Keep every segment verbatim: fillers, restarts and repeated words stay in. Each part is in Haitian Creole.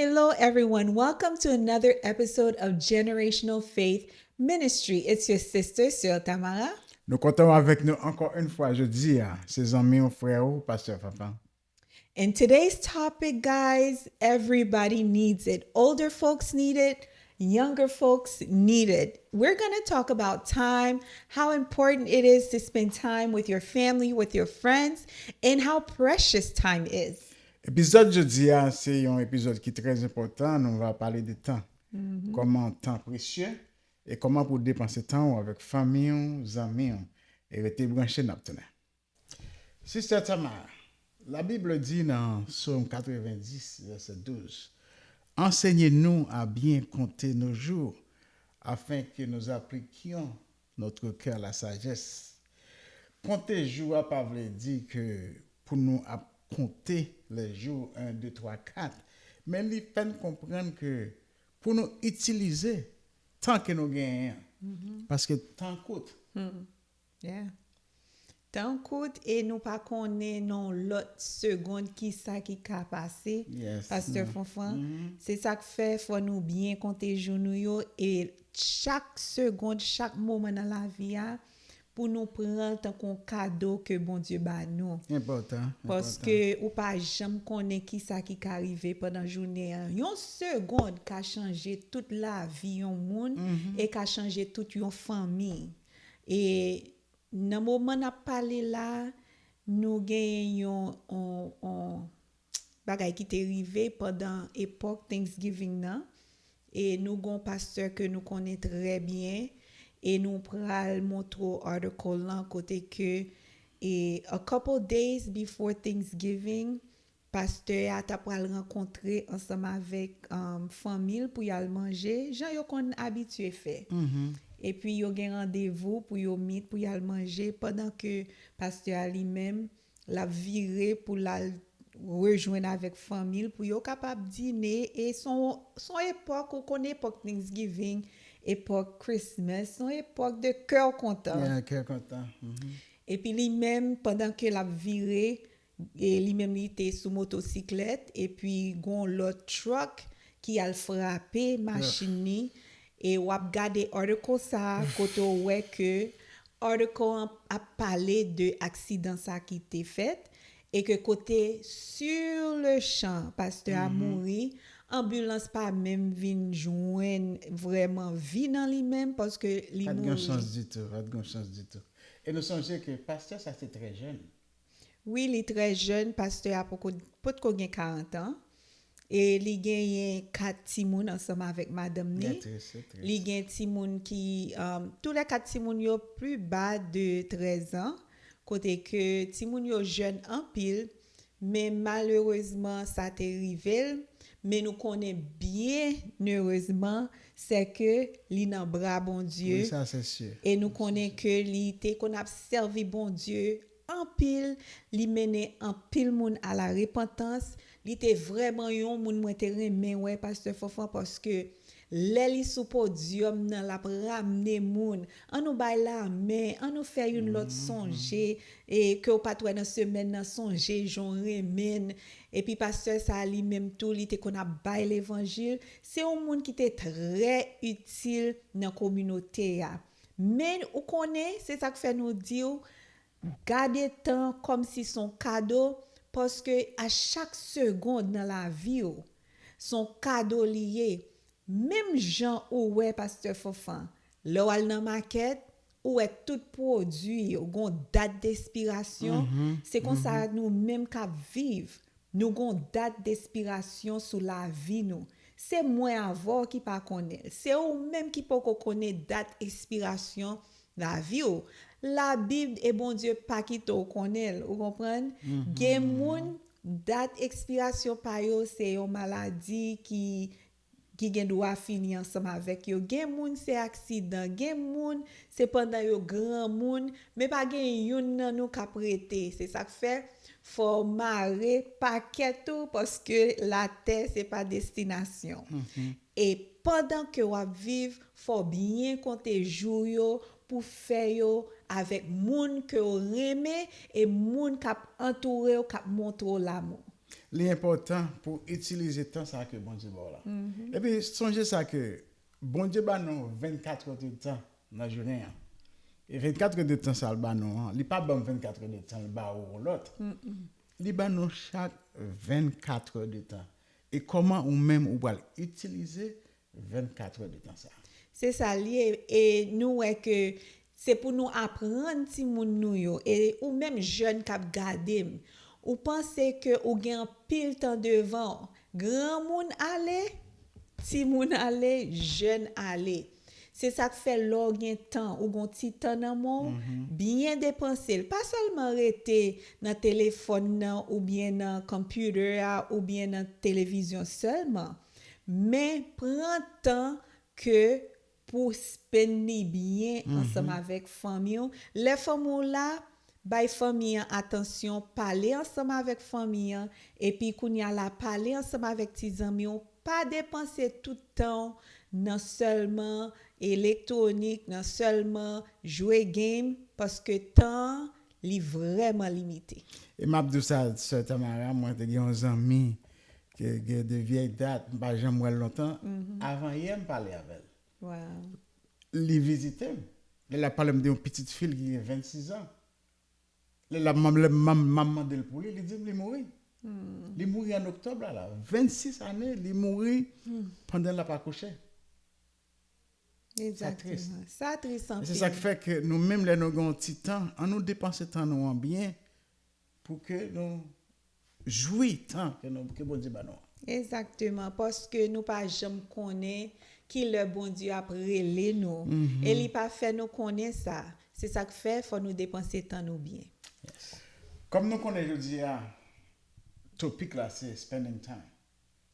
Hello, everyone. Welcome to another episode of Generational Faith Ministry. It's your sister, Sœur Tamara. Nou kontan w avèk nou ankò yon fwa jodi a. Se zanmi w, frè w, Pastè Fanfan. And today's topic, guys, everybody needs it. Older folks need it. Younger folks need it. We're going to talk about time, how important it is to spend time with your family, with your friends, and how precious time is. Epizòd jodi a se yon epizòd ki trè enpòtan. Nou va pale de tan. Kòman tan presye e kòman pou depanse tan w avèk fanmi w, zanmi w. E rete branche, n ap tounen. Sister Tamara, la Bible dit dans Psaume quatre-vingt-dix, verset douze, enseignez-nous à bien compter nos jours, afin que nous appliquions notre cœur à la sagesse. Konte jou a pa vle di ke pou nou ap konte lè jou, en, de, twa, kat, men li fè n konprann ke pou nou itilize tan ke nou genyen an. Paske tan kout. Yeah. Tan kout e nou pa konnen nan lòt segonn ki sa ki ka pase. Yes. Pastè Fanfan, se sa k fè fò nou byen konte jou nou yo e chak segonn, chak moman nan lavi a, pou nou pran l tankou yon kado ke Bondye ba nou. Enpòtan. Paske ou pa janm konnen ki sa ki ka rive pandan jounen an. Yon segonn ka chanje tout lavi yon moun e ka chanje tout yon fanmi. E nan moman n ap pale la, nou genyen yon, yon, yon bagay ki te rive pandan epòk Thanksgiving nan. E nou gon pastè ke nou konnen trè byen. E nou pral montre w article lan kote ke e a couple days before Thanksgiving, pastè a ta pral rankontre ansanm avèk um, fanmi l pou y al manje, jan yo konn abitye fè. Epi yo gen randevou pou yo meet pou y al manje, pandan ke pastè a li menm, l ap vire pou l al rejwenn avèk fanmi l pou yo kapab dine. E s on, s on epòk, ou konn epòk Thanksgiving, epòk Christmas, s on epòk de kè kontan. Yeah, kè kontan. Epi li menm, pandan ke l ap vire, e li menm li te sou motosiklèt, epi gon lòt truck ki al frape machin li, e w ap gade article sa a, kote w wè ke article an ap pale de aksidan sa ki te fèt, e ke kote sur le champ pastè a mouri, anbilans pa menm vin jwenn vrèman vi nan li menm, paske li mouri. Pa t gen chans ditou, pa t gen chans ditou. E nou sonje ke pastè sa te trè jèn. Wi, li trè jèn, pastè a poko, potko gen karant an. E li genyen kat timoun ansanm avèk madanm li. Li gen timoun ki, um, toulèkat timoun yo pli ba de trèz an, kote ke timoun yo jèn anpil, men malerezman sa te rive l, men nou konnen byen erezman, se ke li nan bra Bondye. Wi, sa se si. E nou konnen ke li te konn ap sèvi Bondye anpil, li mennen anpil moun a la repantans, li te vrèman yon moun mwen te renmen wè, pastè Fanfan, paske lè li sou podyòm nan, l ap ramne moun. An nou bay lamen, an nou fè youn lòt sonje, e ke w pa t wè nan semèn nan, sonje jan w renmen l. Epi pastè sa a li menm tou, li te konn ap bay levanjil. Se yon moun ki te trè itil nan kominote a. Men ou konnen, se sa k fè nou di w, gade tan kòmsi s on kado, paske a chak segonn nan lavi w, s on kado li ye. Menm jan ou wè pastè Fanfan, lè w al nan makèt, ou wè tout pwodui yo gon dat despirasyon, se konsa nou menm k ap viv, nou gon dat despirasyon sou lavi nou. Se mwen avè w ki pa konnen l. Se ou menm ki poko konnen dat espirasyon lavi w. Labib e Bondye pa kite w konnen l, ou konprann? Gen moun, dat ekspirasyon pa yo se yon maladi ki, ki gen dwa fini ansanm avèk yo. Gen moun se aksidan, gen moun se pandan yo granmoun, men pa gen youn nan nou k ap rete. Se sa k fè, fò w mare pakèt ou, paske latè se pa destinasyon. E pandan ke w ap viv, fò w byen konte jou yo pou fè yo avèk moun ke w renmen e moun k ap antoure w, k ap montre w lamou. li enpòtan pou itilize tan sa ke Bondye ba w la. Epi sonje sa ke Bondye ba nou vennkat èdtan nan jounen an. E vennkat èdtan sa l ba nou an, li pa ban m vennkat èdtan l ba ou yon lòt. Li ba nou chak vennkat èdtan. E kòman ou menm ou pral itilize vennkat èdtan sa? Se sa l ye, e nou wè ke se pou nou aprann timoun nou yo. E ou menm jèn k ap gade m, ou panse ke ou gen anpil tan devan w? Granmoun ale, timoun ale, jèn ale. Se sa k fè lè w gen tan, ou gen yon ti tan nan men w, byen depanse l. Pa sèlman rete nan telefòn nan oubyen nan computer a oubyen nan televizyon sèlman, men pran tan ke pou spend li byen ansanm avèk fanmi w. Lè fanmi w la, bay fanmi an atansyon, pale ansanm avèk fanmi an, epi kounye a la, pale ansanm avèk ti zanmi w. Pa depanse tout tan w nan sèlman elektwonik, nan sèlman jwe game, paske tan an, li vrèman limite. E m ap di w sa, sè Tamara, mwen te gen yon zanmi ke gen de vyèy dat, m pa janm wè l lontan. Avan yè, m pale avè l. Li vizite m. Lè l ap pale m de yon pitit fi l ki gen vennsis an. Lè l ap, lè m, m, m ap mande l pou li, li di m li mouri. Li mouri an oktòb la, la. Vennsis ane, li mouri pandan l ap akouche. Sa tris. Sa tris anpil. E se sa k fè ke nou menm, lè nou gen yon ti tan, ann nou depanse tan nou an byen pou ke nou jwi tan ke nou, ke Bondye ba nou an. Egzakteman, paske nou pa janm konnen ki lè Bondye ap rele nou. E li pa fè nou konnen sa. Se sa k fè fò nou depanse tan nou byen. Kòm nou konnen jodi a, topik la se spending time.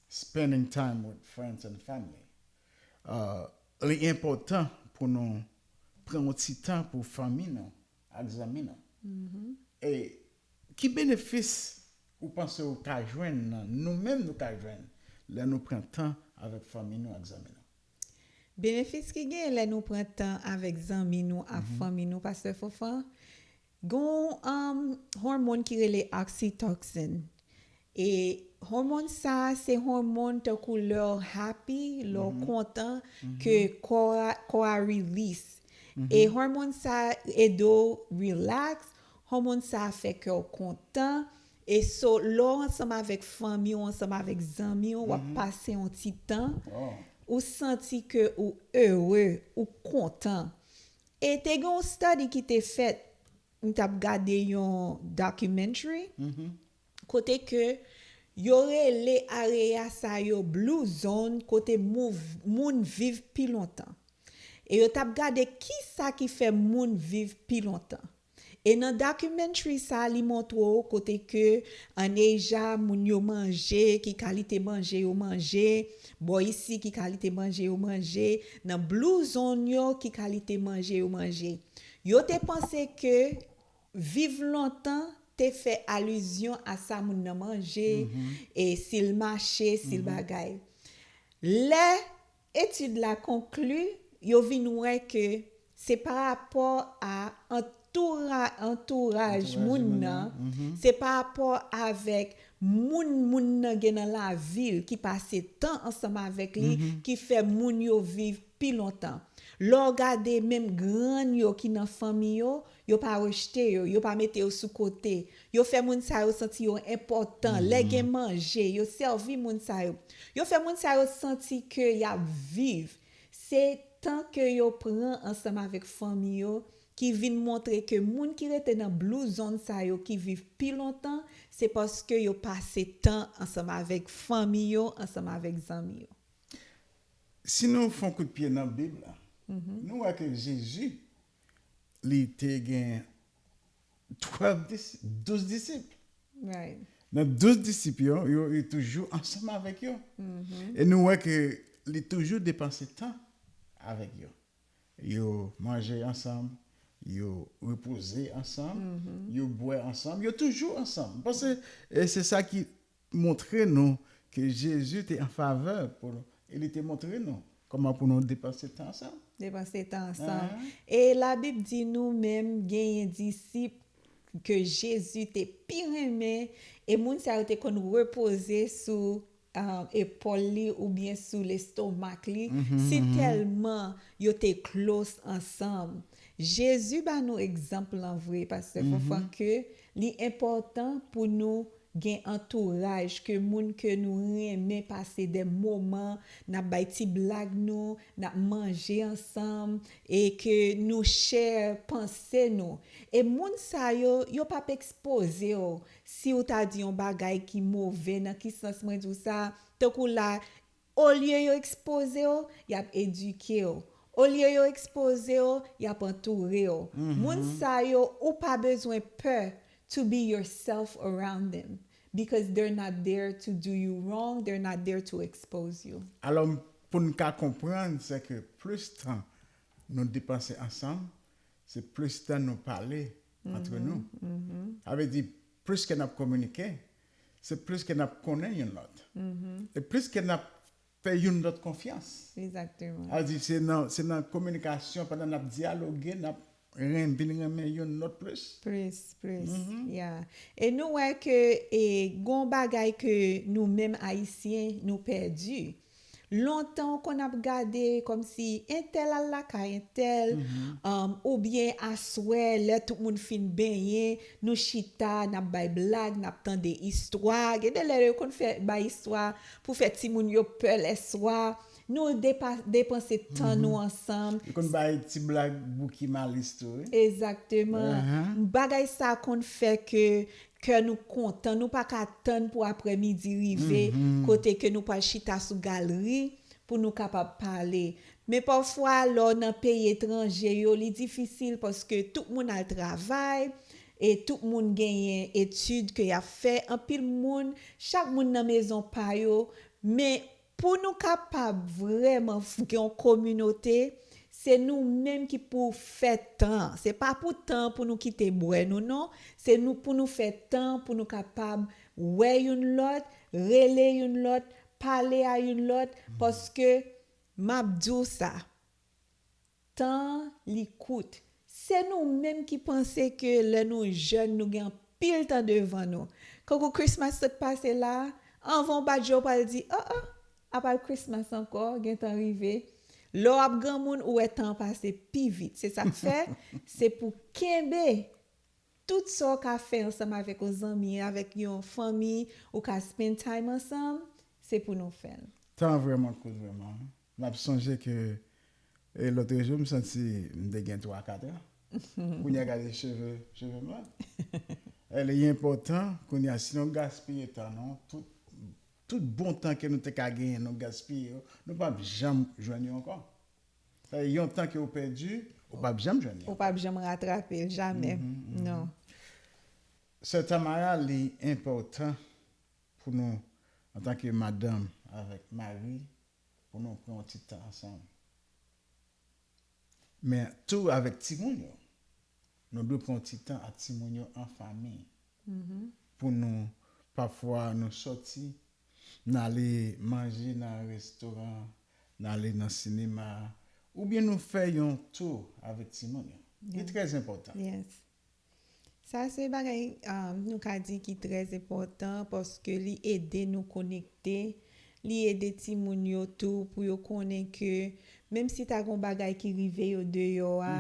Spending time with friends and family. Uh, li enpòtan pou nou pran yon ti tan pou fanmi nou ak zanmi nou. E ki benefis ou panse ou ka jwenn nan, nou menm nou ka jwenn lè nou pran tan avèk fanmi nou ak zanmi nou? Benefis ki genyen lè nou pran tan avèk zanmi nou ak fanmi nou, Pastè Fanfan, gen yon, um, hormone ki rele oxytocin. E hormone sa a, se hormone tankou lè w happy, lè w kontan, ke kò a, kò a release. E hormone sa a ede w relax, hormone sa a fè kè w kontan. E so, lè w ansanm avèk fanmi w, ansanm avèk zanmi w, w ap pase yon ti tan, ou santi ke ou ere, ou kontan. E te gen yon study ki te fèt, m t ap gade yon documentary, kote ke yo rele area sa yo blue zone, kote mouv-, moun viv pi lontan. E yo t ap gade ki sa ki fè moun viv pi lontan. E nan documentary sa, li montre w kote ke an Asia, moun yo manje, ki kalite manje yo manje, bò isi, ki kalite manje yo manje, nan blue zone yo, ki kalite manje yo manje. Yo te panse ke viv lontan te fè alizyon a sa moun nan manje, e si l mache, si l bagay. Lè etid la konkli, yo vin wè ke se pa rapò a antoura-, antouraj moun nan, se pa rapò avèk moun, moun nan gen nan lavi l, ki pase tan ansanm avèk li, ki fè moun yo viv pi lontan. Lè w gade menm grann yo ki nan fanmi yo, yo pa rejte yo, yo pa mete yo sou kote. Yo fè moun sa yo santi yo enpòtan. Lè gen manje, yo sèvi moun sa yo. Yo fè moun sa yo santi ke y ap viv. Se tan ke yo pran ansanm avèk fanmi yo ki vin montre ke moun ki rete nan blue zone sa yo ki viv pi lontan, se paske yo pase tan ansanm avèk fanmi yo, ansanm avèk zanmi yo. Si nou fè yon kout pye nan Bib la, nou wè ke Jezi, li te gen twelve dis-, douz disip. Nan douz disip yo, yo, yo toujou ansanm avèk yo. E nou wè ke li toujou depanse tan avèk yo. Yo manje ansanm, yo repoze ansanm, yo bwè ansanm, yo toujou ansanm. M panse, e se sa ki montre nou ke Jezi te an favè pou nou, e li te montre nou kòman pou nou depanse tan ansanm. Depanse tan ansanm. E Labib di nou menm genyen disip ke Jezi te pi renmen, e moun sa yo te konn repoze sou um, epòl li oubyen sou lestomak li, si tèlman yo te close ansanm. Jezi ba nou egzanp lan vre, Pastè Fanfan, ke li enpòtan pou nou gen antouraj, ke moun ke nou renmen pase de moman, n ap bay ti blag nou, n ap manje ansanm, e ke nou share panse nou. E moun sa yo, yo p ap ekspoze w si w ta di yon bagay ki move. Nan ki sans mwen di w sa? Tankou la, olye yo ekspoze w, y ap edike w. Olye yo ekspoze w, y ap antoure w. Moun sa yo, ou pa bezwen pè to be yourself around them, because they're not there to do you wrong, they're not there to expose you. Alò, pou n ka konprann, se ke plis tan nou depanse ansanm, se plis tan nou pale antre nou. Sa vle di, plis ke n ap kominike, se plis ke n ap konnen youn lòt. E plis ke n ap fè youn lòt konfyans. Exactement. Sa vle di, se nan, se nan kominikasyon, pandan n ap dyaloge, n ap ren, vin renmen youn lòt plis. Plis, plis. Yeah. E nou wè ke e, gon bagay ke nou menm Ayisyen, nou pèdi. Lontan, w konn ap gade kòmsi entèl al lakay entèl, um, oubyen aswè, lè tout moun fin benyen, nou chita, n ap bay blag, n ap tande istwa. Gen de lè yo konn fè bay istwa pou fè timoun yo pè lèswa. Nou depa, depanse tan nou ansanm. Yo konn bay ti blag Bouki Malis tou, wi. Egzakteman. Bagay sa konn fè ke kè nou kontan, nou pa ka tann pou aprèmidi rive, kote ke nou pral chita sou galri pou nou kapab pale. Men pafwa, lè w nan peyi etranje yo, li difisil paske tout moun al travay e tout moun genyen etid ke y ap fè. Anpil moun, chak moun nan mezon pa yo, men pou nou kapab vrèman f- gen yon kominote, se nou menm ki pou fè tan. Se pa pou tan pou nou kite bwè nou, non. Se nou pou nou fè tan pou nou kapab wè youn lòt, rele youn lòt, pale a youn lòt, paske m ap di w sa, tan li kout. Se nou menm ki panse ke lè nou jèn, nou gen anpil tan devan nou. Kankou Christmas sot pase la, anvan w bat je w pral di, oh, oh, apa l Christmas ankò, gentan rive. Lè w ap granmoun, ou wè tan an pase pi vit. Se sa k fè, se pou kenbe tout sa w ka fè ansanm avèk yon zanmi, avèk yon fanmi, ou ka spend time ansanm, se pou nou fè l. Tan vrèman kout, vrèman. M ap sonje ke e lòt jou, m santi m te gen twa, kat an. Kounye a gade cheve, cheve m la. E li enpòtan, kounye a, si nou gaspiye tan nou, tout, tout bon tan ke nou te ka genyen, nou gaspiye yo, nou p ap janm jwenn yo ankò. Sa yon tan ke ou pèdi, ou p ap janm jwenn yo. Ou p ap janm ratrape l, jamè. Non. Sè Tamara, li enpòtan pou nou, antanke madanm avèk mari, pou nou pran yon ti tan ansanm. Men tou avèk timoun yo, nou dwe pran yon ti tan ak timoun yo an fanmi. Pou nou, pafwa, nou sòti, n ale manje nan restoran, n ale nan sinema, oubyen nou fè yon tou avèk timoun yo. Li trè enpòtan. Yes. Sa se bagay, um, nou ka di ki trè enpòtan paske li ede nou konekte, li ede timoun yo tou pou yo konnen ke menm si ta gon bagay ki rive yo deyò a,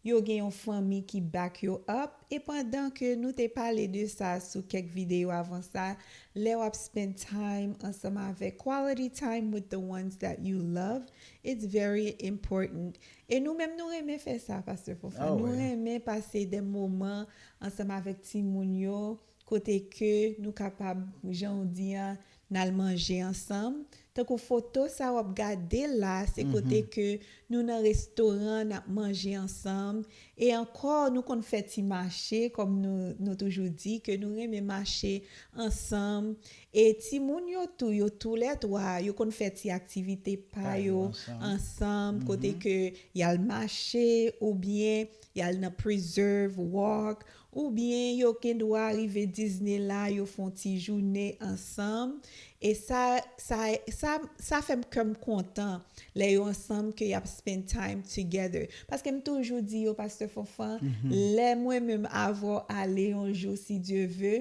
yo gen yon fanmi ki back yo up, e pandan ke nou te pale de sa sou kèk videyo avan sa, lè w ap spend time ansanm avèk, quality time with the ones that you love, it's very important. E nou menm nou renmen fè sa, Pastè Fanfan. Nou renmen pase de moman ansanm avèk timoun yo, kote ke nou kapab, jan w di a, n al manje ansanm. Tankou foto sa w ap gade la, se kote ke nou nan restoran, n ap manje ansanm. E ankò, nou konn fè ti mache, kòm nou, nou toujou di, ke nou renmen mache ansanm. E timoun yo tou, yo toulètwa, yo konn fè ti aktivite pa yo ansanm, kote ke y al mache, oubyen y al nan preserve, walk, oubyen yo gen dwa rive Disney la, yo fè yon ti jounen ansanm. E sa, sa, sa, sa fè m kè m kontan lè yo ansanm ke y ap spend time together. Paske m toujou di yo, Pastè Fanfan, lè mwen menm avè w ale yon jou, si Dye ve,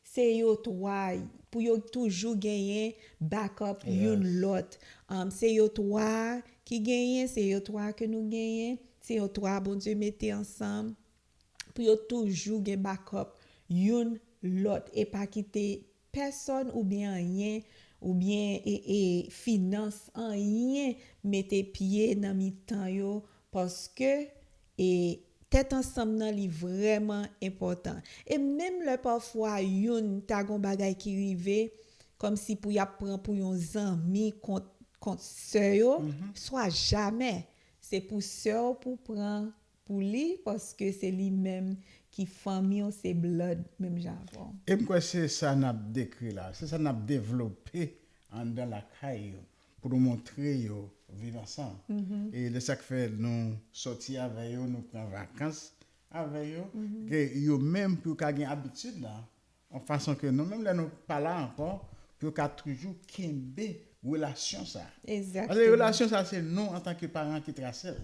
se yo twa, pou yo toujou genyen backup youn lòt. Um, se yo twa ki genyen, se yo twa ke nou genyen, se yo twa Bondye mete ansanm pou yo toujou gen backup youn lòt e pa kite pèsòn oubyen anyen oubyen e, e finans anyen mete pye nan mitan yo paske e tèt ansanm nan li vrèman enpòtan. E menm lè pafwa youn ta gon bagay ki rive, kòmsi pou y ap pran pou yon zanmi kont, kont sè yo, swa jamè. Se pou sè w pou pran pou li, paske se li menm ki fanmi w, se blood, menm jan avè w. E m kwè se sa n ap dekri la, se sa n ap devlope anndan lakay yo, pou nou montre yo viv ansanm. E de sa k fè nou sòti avè yo, nou pran vakans avè yo, ke yo menm pou yo ka gen abitid la, yon fason ke nou menm lè nou pa la ankò, pou yo ka toujou kenbe relasyon sa. Paske relasyon sa se nou antanke paran ki trase l.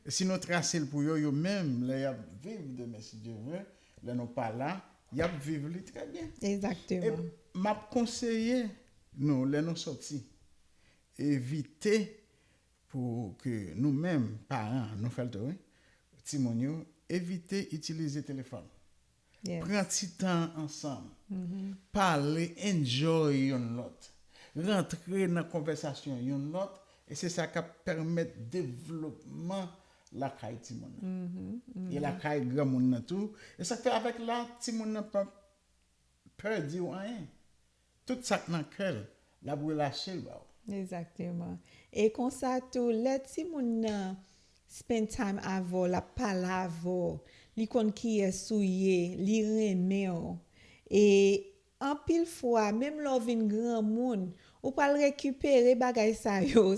E si nou trase l pou yo, yo menm, lè y ap viv demen, si Dye ve, lè nou pa la, y ap viv li trè byen. E m ap konseye nou, lè nou sòti, evite pou ke nou menm, paran, nou fè l tou, wi, timoun yo, evite itilize telefòn. Pran ti tan ansanm. Pale, enjoy youn lòt. Rantre nan konvèsasyon youn lòt, e se sa k ap pèmèt devlopman lakay timoun nan. E lakay granmoun nan tou. E sa k fè avèk la, timoun nan pa pè di w anyen. Tout sa k nan kè l, l ap relache l ba w. Egzakteman. E konsa tou, lè timoun nan spend time avè w, l ap pale avè w, li konn kiyès ou ye, li renmen w. E anpil fwa, menm lè w vin granmoun, ou pral rekipere bagay sa yo.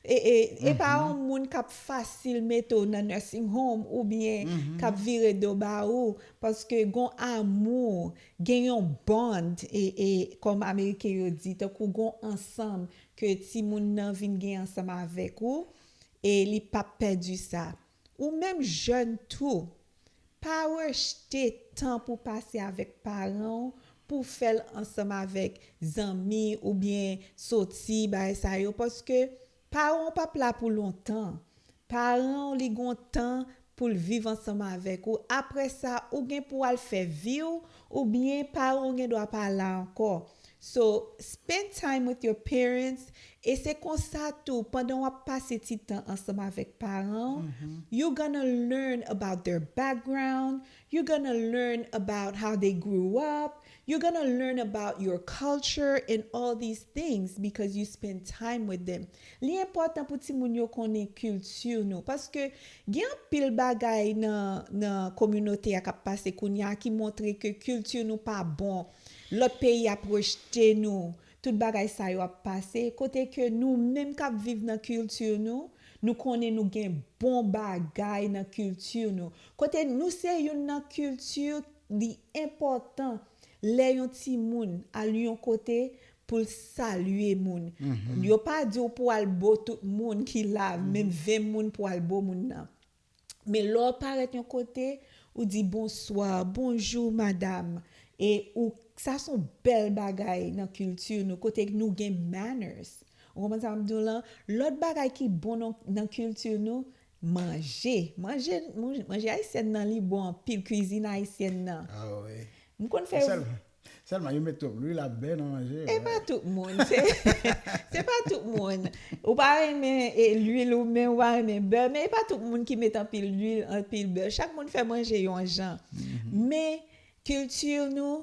E, e, e pa yon moun k ap fasil mete w nan nursing home oubyen k ap vire do ba ou, paske gon amou, gen yon bond, e, e, kòm Ameriken yo di, tankou gon ansanm ke timoun nan vin gen ansanm avèk ou, e li p ap pèdi sa. Ou menm jèn tou, pa rejte tan pou pase avèk paran w, pou fè l ansanm avèk zanmi oubyen soti, bagay sa yo, paske paran w p ap la pou lontan. Paran w, li gon tan pou l viv ansanm avèk ou. Apre sa, ou gen pou al fè vi w, oubyen paran w gen dwa pa la ankò. So, spend time with your parents. E se konsa tou, pandan w ap pase ti tan ansanm avèk paran w, you gonna learn about their background, you gonna learn about how they grew up, you gonna learn about your culture and all these things because you spend time with them. Li enpòtan pou timoun yo konnen kilti nou, paske gen anpil bagay nan, nan kominote a k ap pase kounye a ki montre ke kilti nou pa bon. Lòt peyi ap rejte nou, tout bagay sa yo ap pase, kote ke nou menm k ap viv nan kilti nou, nou konnen nou gen bon bagay nan kilti nou. Kote nou se youn nan kilti, li enpòtan lè yon timoun al yon kote pou l salye moun. Yo pa di w pou al bo tout moun ki la, menm ven moun pou al bo moun nan. Men lè w parèt yon kote, ou di, "Bonswa, bonjou, madam." E ou, sa se yon bèl bagay nan kilti nou, kote nou gen manners. Ou konprann sa m ap di w lan? Lòt bagay ki bon nan, nan kilti nou, manje. Manje, manje, manje ayisyèn nan, li bon anpil, kwizin ayisyèn nan. Ah wi. M konn fè. Sèlman, sèlman yo met twòp lwil ak bè nan manje. E pa tout moun. Se, se pa tout moun. Ou pa renmen e, lwil ou menm, ou pa renmen bè, men e pa tout moun ki met anpil lwil, anpil bè. Chak moun fè manje yon jan. Men kilti nou,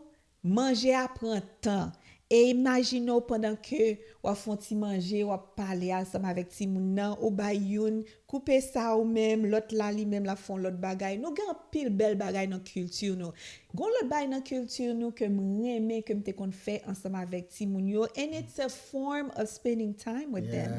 manje a pran tan. E imajine w pandan ke w ap fè yon ti manje, w ap pale ansanm avèk timoun nan, ou bay youn koupe sa ou menm, lòt la li menm l ap fè yon lòt bagay. Nou gen anpil bèl bagay nan kilti nou. Gon lòt bagay nan kilti nou ke m renmen, ke m te konn fè ansanm avèk timoun yo, and it's a form of spending time with them.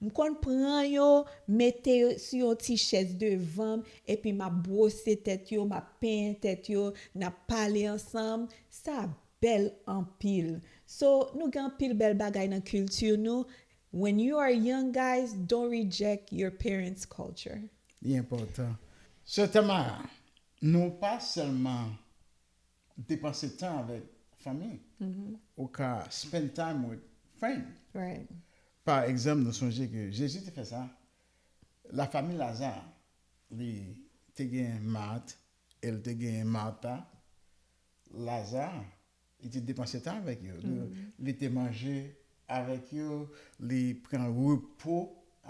M konn pran yo, mete yo sou yon ti chèz devan m, epi m ap bwose tèt yo, m ap penyen tèt yo, n ap pale ansanm. Sa bèl anpil. So, nou gen anpil bèl bagay nan kilti nou. When you are young, guys, don't reject your parents' culture. Li enpòtan. Sè Tamara, nou pa sèlman depanse tan avèk fanmi. Ou ka spend time with friend. Right. Pa egzanp, nou sonje ke Jezi te fè sa. Lafanmi Laza, li te gen Mat, e l te gen Marta. Laza, li te depanse tan avèk yo. Li, li te manje avèk yo, li pran repo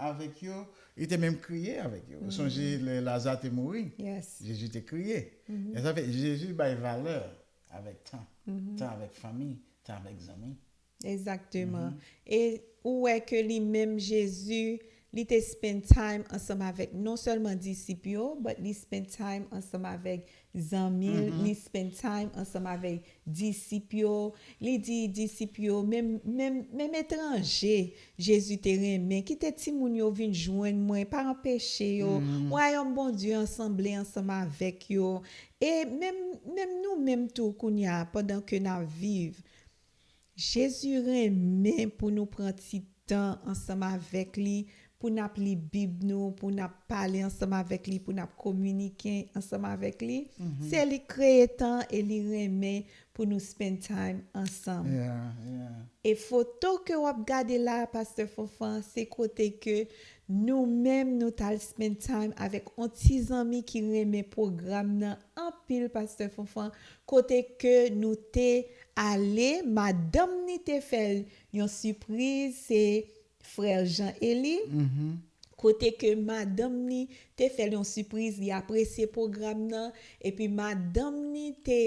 avèk yo, li te menm kriye avèk yo. Ou sonje lè Laza te mouri? Yes. Jezi te kriye. E sa fè Jezi bay valè avèk tan. Tan avèk fanmi, tan avèk zanmi. Egzakteman. E ou wè ke li menm Jezi, li te spend time ansanm avèk non sèlman disip yo, but li spend time ansanm avèk zanmi l, li spend time ansanm avèk disip yo. Li di disip yo, menm, menm, menm etranje, Jezi te renmen, kite timoun yo vin jwenn mwen, pa anpeche yo. Wayòm Bondye an sanble ansanm avèk yo. E menm, menm nou menm tou kounye a, pandan ke n ap viv, Jezi renmen pou nou pran ti tan ansanm avèk li, pou n ap li Bib nou, pou n ap pale ansanm avèk li, pou n ap kominike ansanm avèk li. Se li kreye tan e li renmen pou nou spend time ansanm. Yeah, yeah. E foto ke w ap gade la, Pastè Fanfan, se kote ke nou menm nou t al spend time avèk on ti zanmi ki renmen pwogram nan anpil, Pastè Fanfan, kote ke nou te ale, madanm ni te fè l yon sipriz, se frè Jean Eli. Kote ke madanm ni te fè l yon sipriz, li apresye pwogram nan, epi madanm ni te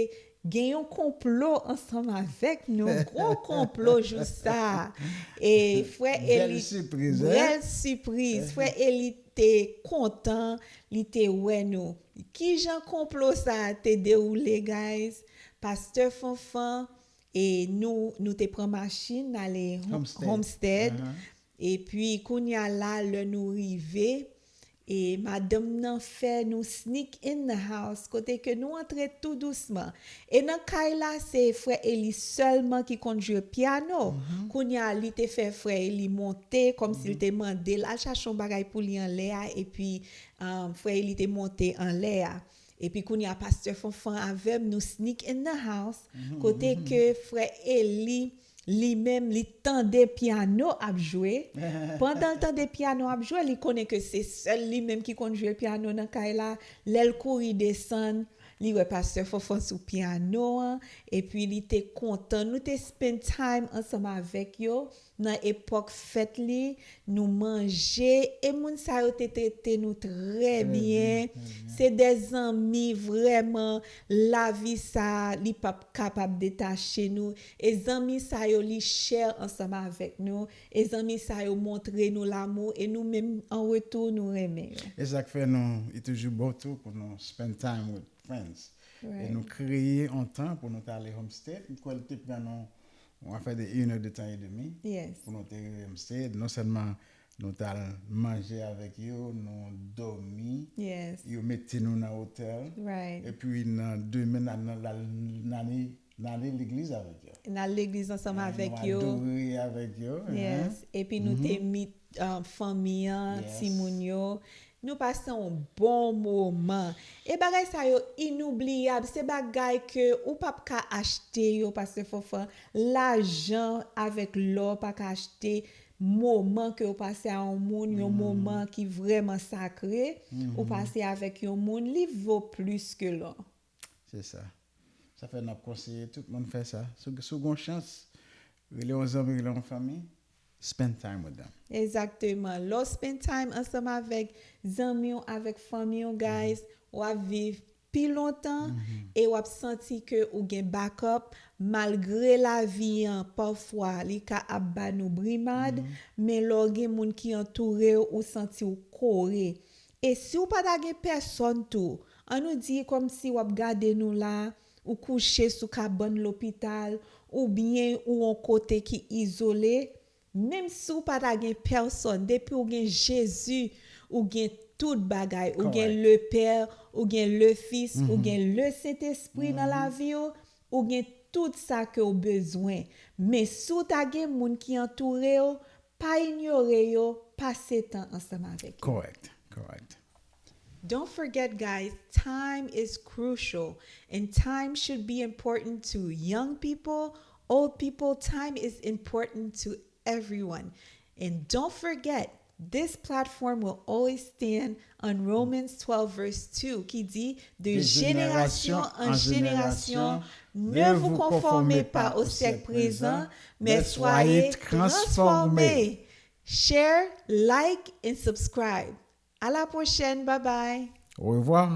gen yon konplo ansanm avèk nou, gwo konplo jou sa a. E frè Eli, Bèl sipriz, bèl sipriz. Frè Eli te kontan, li te wè nou. Kijan konplo sa a te dewoule, guys? Pastè Fanfan e nou, nou te pran machin, n ale Hom- Homestead. Homestead. Epi kounye a la, lè nou rive, e madanm nan fè nou sneak in the house, kote ke nou antre tou dousman. E nan kay la, se frè Eli sèlman ki konn jwe pyano. Kounye a, li te fè frè Eli monte, kòmsi l te mande l al chache yon bagay pou li anlè a, epi um, frè Eli te monte anlè a. Epi kounye a, Pastè Fanfan avè m, nou sneak in the house, kote ke frè Eli, li menm, li tande pyano ap jwe. Pandan l tande pyano ap jwe, li konnen ke se sèl li menm ki konn jwe pyano nan kay la. Lè l kouri desann, li wè Pastè Fanfan sou pyano an, epi li te kontan. Nou te spend time ansanm avèk yo nan epòk fèt li, nou manje, e moun sa yo te trete nou trè byen. Se de zanmi vrèman, lavi sa, li p ap kapab detache nou. E zanmi sa yo, li share ansanm avèk nou. E zanmi sa yo montre nou lanmou. E nou menm, an retou, nou renmen yo. E sa k fè nou, li toujou bon tou pou nou spend time with friends. E nou kreye yon tan pou nou ta ale Homestead. M kwè l te pran nou yon afè de une heure de temps et demi Yes. Pou nou te rive Homestead. Non sèlman nou t al manje avèk yo, nou dòmi, Yes. yo mete nou nan otèl. Right. Epi nan demen, n al nan, n al, n ale, n ale legliz avèk yo. N al legliz ansanm avèk yo. Nou adore avèk yo. Yes. Epi nou te meet um, fanmi an, Yes. timoun yo. Nou pase yon bon moman. E bagay sa yo inoubliyab. Se bagay ke ou p ap ka achte yo, Pastè Fanfan. Lajan avèk lò pa ka achte moman ke ou pase a yon moun, yon moman ki vrèman sakre. Ou pase avèk yon moun, li vo plis ke lò. Se sa. Sa fè n ap konseye tout moun fè sa. Si w, si w gen yon chans, rele yon zanmi, rele yon fanmi, spend time with them. Egzakteman. Lè w spend time ansanm avèk zanmi w, avèk fanmi w, guys, w ap viv pi lontan e w ap santi ke ou gen backup, malgre lavi an, pafwa, li ka ap ba nou brimad, men lè w gen moun ki antoure w, ou santi w kore. E si w pa ta gen pèsòn tou, ann nou di kòmsi w ap gade nou la, ou kouche sou kabann lopital, oubyen ou yon kote ki izole, menm si w pa ta gen pèsòn, depi w gen Jezi, ou gen tout bagay. Ou gen Correct. Le Père, ou gen Le Fils, ou gen Le Sentespri nan lavi w, ou gen tout sa ke w bezwen. Men si w ta gen moun ki antoure w, pa inyore yo, pase tan ansanm avèk yo. Correct, correct. Don't forget, guys, time is crucial, and time should be important to young people, old people. Time is important to everyone. And don't forget, this platform will always stand on Romans twelve, verse two, qui dit, de génération en génération, ne vous conformez pas au siècle présent, mais soyez transformés. Share, like, and subscribe. À la prochaine. Bye bye. Au revoir.